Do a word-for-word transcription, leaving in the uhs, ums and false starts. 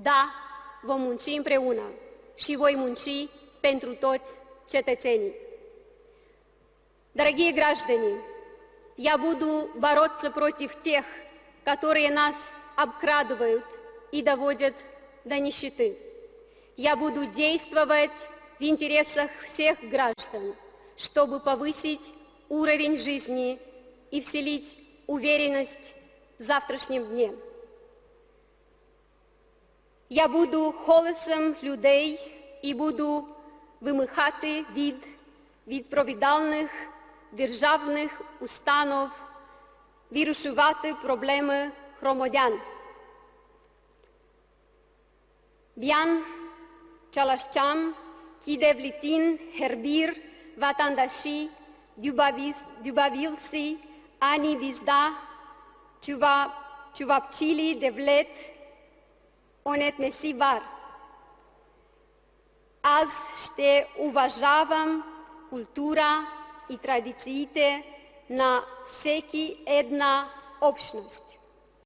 Da, vom munci împreună și voi munci pentru toți cetățenii. Дорогие граждане, я буду бороться против тех, которые нас обкрадывают и доводят до нищеты. Я буду действовать в интересах всех граждан, чтобы повысить уровень жизни и вселить уверенность в завтрашнем дне. Я буду голосом людей и буду вымагати від відповідальных державных установ вирішувати проблемы громадян. Bän çalışacam, ki devletin herbir vatandaşı düübavi-, düübavilsin, ani bizdä çuva-, çuvapçili devlet onetmesi var. Аз ще уважавам култура и традициите на всеки една общност.